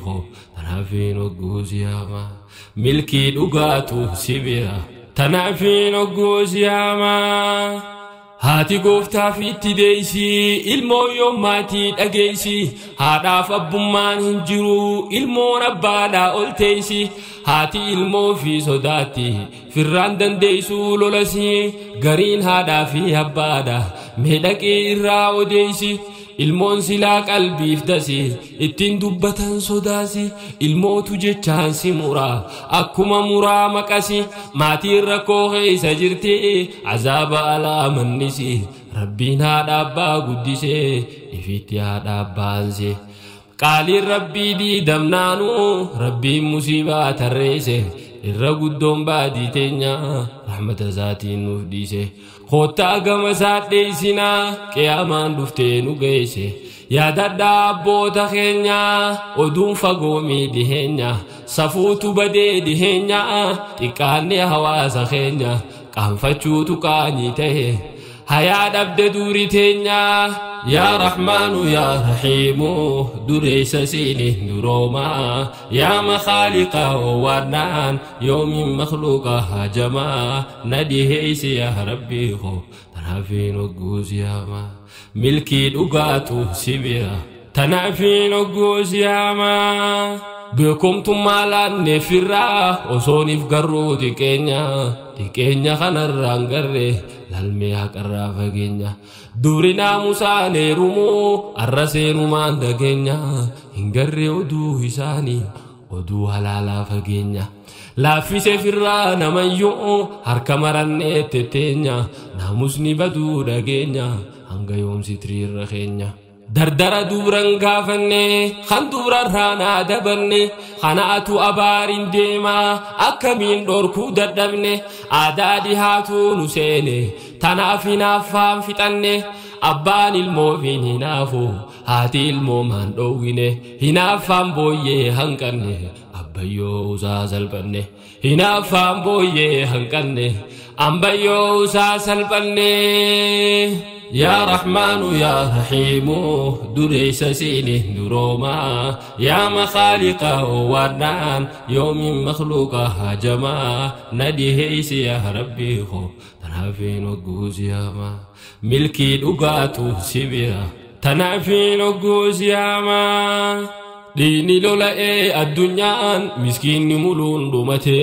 Koo tanaafiin hogguu siyaama milkii dhugaatu si bira tanaafiin hogguu siyaama. Haati gooftaaf itti deeysi ilmoo yoo maatii dhageeysi haadhaaf abbummaan hin jiru ilmoon abbaadhaa ol teeysi haati ilmoo fi sodaatti firraan dandeeysuu lolasi gariin haadhaa fi abbaadha meedhaqee irraa odeeysi ilmoon silaa qalbiif dasi ittiin dubbatan sodaasi ilmootu jechaan si muraa akkuma muraa maqasi maatiin rakkoo keessa jirti azaaba alaa mannisi rabbiin haadha abbaa guddisee ifitti haadha abbaanse qaaliin rabbii diidamnaanuu rabbiin musiibaa tarreesse irra guddoon baadii teenya rahmata isaatiin nuuf dhiise koottaa gama isaa dheeysinaa qiyaamaan dhuftee nu geesse yaadadhaa abboota keenya oduun fagoomii dhiheenya safuutu badee dhiheenya xiqqaanne hawaasa keenya qaanfachuutu qaanii ta'e hayaa dhabde duuri teenya yaa rahmaanu yaa rahiimu dureessa siini duroomaa yaa makhaaliqa waannaan yoomiin makhluuqa hajamaa na dhiheeysi yaa rabbii koo tanaafiin hogguu siyaama milkii dhugaatu si bira tanaafiin hogguu siyaama. Beekumtummaa laanne firraa osooniif garruu xiqqeenya xiqqeenya kanarraan garre lalmee haqarraa fageenya dubri naamusaan heerumuu arra seenumaan dhageenya hin garre oduu isaanii oduu halaalaa fageenya laaffise firraa namayyuu harka marannee tetteenya naamusni baduu dhageenya hanga yoomsi tiriirra keenya. Dardara dubran gaafanne kan dubrarraa naa dabanne kanaatu abaariin deemaa akkamiin dhorkuu dadhabne aadaa dhihaatu nu seene tanaaf hinaaffaan fixanne abbaan ilmoofiin hinaafu haati ilmoo maan dhoowwine hinaaffaan booyyee hanqanne abbayyoo usaa salphanne hinaaffaan booyyee hanqanne ambayyoo usaa salphanne. Yaa Rahmaanu yaa Rahiimu dureessa siini duroomaa yaa makhaaliqa waannaan yoomiin makhluuqa hajamaa na dhiheeysi yaa rabbii koo tanaafiin hogguu siyaama milkii dhugaatu si bira tanaafiin hogguu siyaama. Dhiini lola'ee addunyaan miskiinni muluun dhumate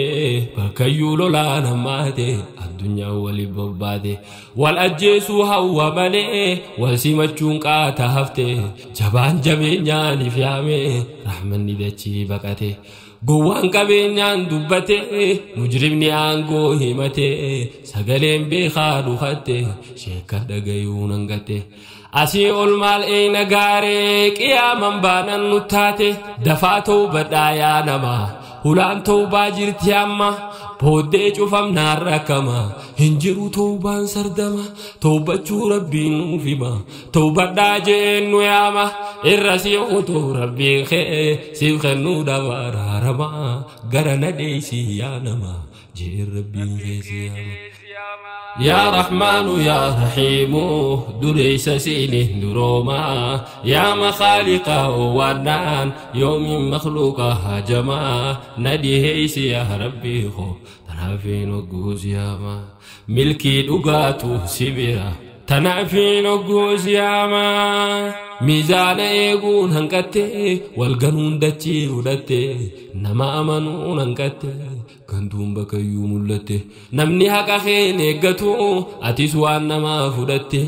bakkayyuu lolaan hammaate addunyaan waliin bobbaate wal ajjeesuu hawwa malee wal simachuun qaata hafte jabaan jabeenyaan if yaame rahmanni dachii baqate gowwaan qabeenyaan dubbate mujrimni aangoo himate sagaleen beekaa dhukatte sheekkan dhagayuun hangatte asii ol maal eeyna gaaree qiyaaman baanan nu taate dafaa tawbadhaa yaa nama hulaan tawbaa jirti amma booddee cufamnaan rakkama hin jiru tawbaan sardama tawbachuu rabbiin nuuf hima tawbadhaa jeen nu yaama irra si utuu rabbiin kee siif kennuu dhaba araarama gara na dheeysi yaa nama jeen rabbiin kee si yaama. Yaa Rahmaanu yaa Rahiimu dureessa siini duroomaa yaa makhaaliqa waannaan yoomiin makhluuqa hajamaa na dhiheeysi yaa rabbii koo tanaafiin hogguu siyaama milkii dhugaatu si bira tanaafiin hogguu siyaama. Miizaana eeguun hanqatte walganuun dachii fudhatte nama amanuun hanqatte gantuun bakkayyuu mul'atte namni haqa keen eeggatu atis waan namaa fudhatte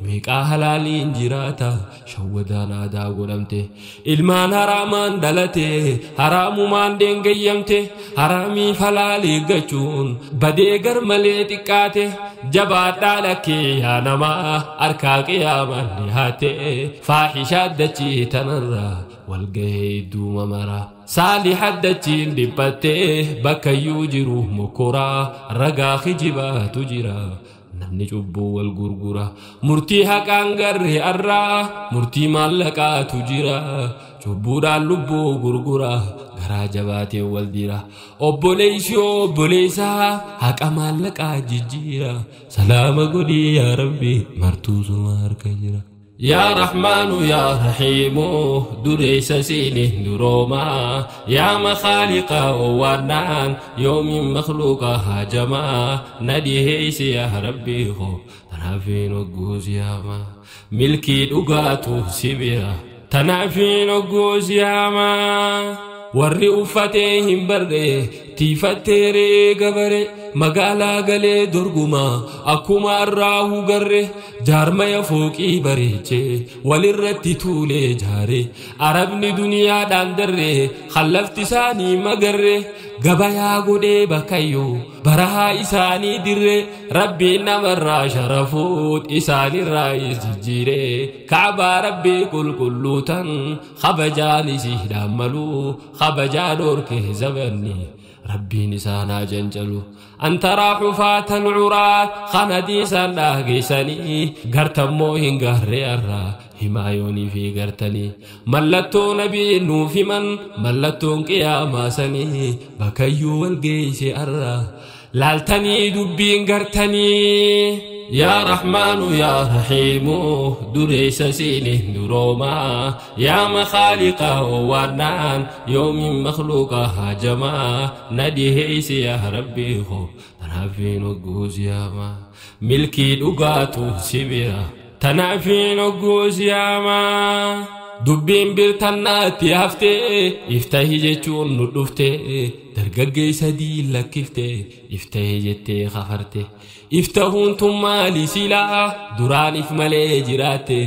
meeqaa halaaliin jiraata shawwadaan aadaa godhamte ilmaan haraamaan dhalate haraamumaan deengayyamte haraamiif halaal eeggachuun badee gar malee xiqqaate jabaadhaa lakkee yaa namaa harkaa qiyaamaan dhihaate faahishaa dachii tanarraa walgahee hedduu mamaraa saaliha dachiin dhiphattee bakkayyuu jiru mokoraa ragaa kijibaatu jira namni cubbuu wal gurgura murtii haqaan garre arraa murtii maallaqaatu jira cubbuudhaan lubbuu gurgura garaa jabaatee wal dira obboleessi obboleessaa haqa maallaqaa jijjiira salaama godhii yaa rabbi martuu suma harka jira. Yaa Rahmaanu yaa Rahiimu dureessa siiniin duroomaa yaa makhaaliqa owwaannaan yoomiin makhluuqa haajamaa na dhiheeysi yaa Rabbii koo tanaafiin hogguu siyaamaa milkii dhugaatu si bira tanaafiin hogguu siyaamaa. Warri uffatee hin barre tiifattee re'ee gabare magaalaa galee dorgumaa akkuma arraahuu garre jaarmaya fooqii bareechee walirratti tuulee jaare arabni duniyaadhaan darre hallafti isaanii magarre gabayaa godhee bakkayyoo barahaa isaanii dirre rabbiin namarraa sharafuut isaanirraa jijjiire kaabaa rabbii qulqulluu tan kabajaan isiidhaan maluu kabajaa dhorkee zabanni rabbiin isaanaa janjalu antaraa xufaatan curaat kanadiisaan dhaageessanii gartammoo hin garree arraa himayoonii fi gartanii mallattoo nabii nuuf himan mallattoon qiyaamaa sanii bakkayyuu wal geeyse arraa laaltanii dubbiin gartanii. Yaa Rahmaanu yaa Rahiimu dureessa siiniin duroomaa yaa makhaaliqa owwaannaan yoomiin makhluuqa haajamaa na dhiheeysi yaa Rabbii koo tanaafiin hogguu siyaamaa milkii dhugaatu si bira tanaafiin hogguu siyaamaa. Dubbiin birtannaatti haftee iftahi jechuun nu dhuftee dargaggeessa diin lakkiftee iftahi jettee kafarte iftahuun tun maali silaa duraan if malee jiraatte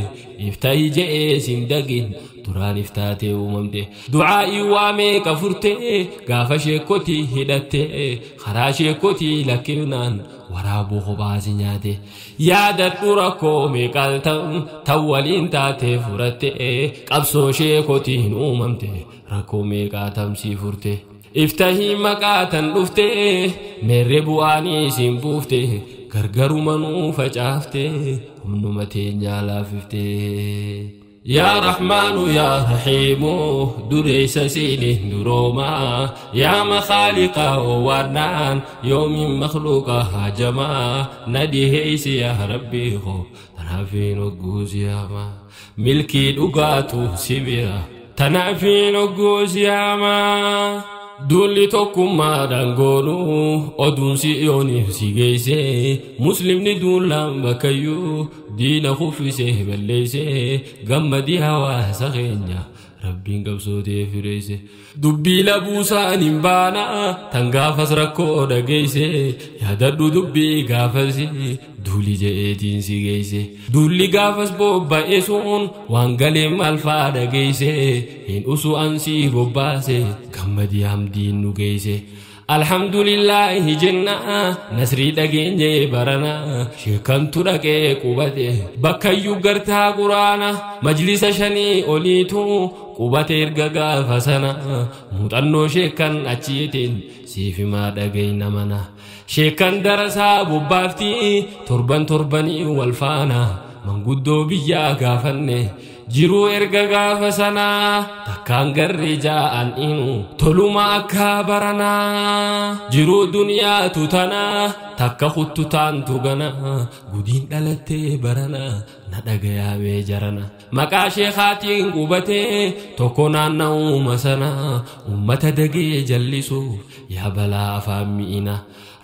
iftahi je'ee sin dagin duraan iftaatee uumamte du'aa'ii waa meeqa furtee gaafa sheekotii hidhattee karaa sheekotii lakkifnaan waraabuu kophaasi nyaate yaadadhu rakkoo meeqaan tan waliin taatee furatte qabsoo sheekotiin uumamte rakkoo meeqaa tamsii furte iftahii maqaa tan dhufte meerre bu'aanii isin buufte gargaruma nuu facaafte humnuma teenyaa laafifte. Yaa Rahmaanu yaa Rahiimu dureessa siiniin duroomaa yaa makhaaliqa owwaannaan yoomiin makhluuqa haajamaa na dhiheeysi yaa Rabbii koo tanaafiin hogguu siyaamaa milkii dhugaatu si bira tanaafiin hogguu siyaamaa. Duulli tokkummaadhaan goonuu oduun si'ooniif si geesse muslimni duulaan bakkayyuu diina kuffisee balleesse gammadii hawaasa keenya rabbiin qabsootee fireesse dubbii labuusaan hin baana tan gaafas rakkoo dhageesse yaadadhu dubbii gaafas duuli je'eetiin si geesse duulli gaafas bobba'e sun waan galee maal faa dhageesse hin usu ansii bobbaase gammadii hamdiin nu geesse. Alhamdulillahi jenna nasrii dhageenye barana sheekantu dhaqee qubate bakkayyuu gartaa quraana majlisa shanii oliitu qubate erga gaafa sana muuxannoo sheekan achiitiin siif himaa dhageenye mana sheekan darasaa bobbaafti torban torbanii wal faana manguddoo biyyaa gaafanne jiruu erga gaafa sanaa takkaan garri jaa'an inu toluma akka baranaa jiruu duniyaatu tanaa takka kuttu taantu gana gudiin dhalattee barana na dhagayaamee jarana maqaa sheekaatiin qubatee tokko naanna'uuma sana ummata dagee jallisuuf yaa balaa afaan mi'ina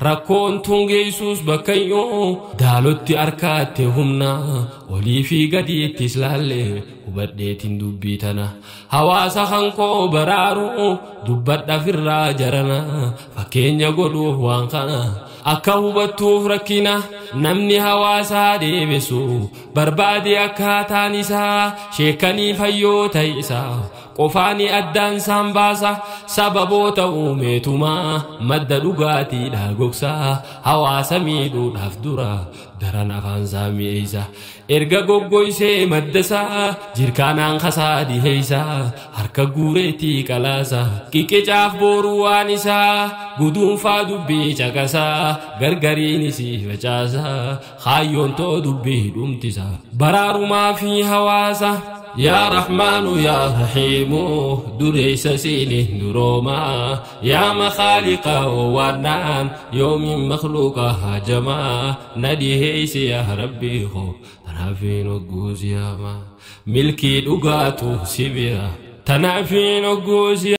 rakkoon tun geessuus bakkayyoo daalotti harkaatte humna olii fi gadiittis laalle hubadheetiin dubbii tana hawaasa hankoo baraaru dubbadha firraa jarana fakkeenya godhuuf waan kana akka hubattuuf rakkina namni hawaasaa deebisu barbaade akkaataan isaa sheekanii fayyoota isaa qofaani addaan isaan baasa sababoota uumeetumaa madda dhugaatiidha gogsaa hawaasa miidhuudhaaf dura daran afaan isaa mi'eessa erga goggoysee maddasaa jirkaanaan kasaa dhiheessa harka guureetii qalaasa qiqicaaf booruu waan isaa guduunfaa dubbii caqasaa gargariinis facaasa kaayyoon too dubbii dhumtisa baraarumaa fi hawaasa. Yaa Rahmaanu yaa Rahiimu dureessa siiniin duroomaa yaa makaaliqa waannaan yoomiin makluuqa hajamaa na dhiheeysi yaa Rabbii koo tanaafiin hogguu siyaamaa milkii dhugaatu si bira tanaafiin hogguu.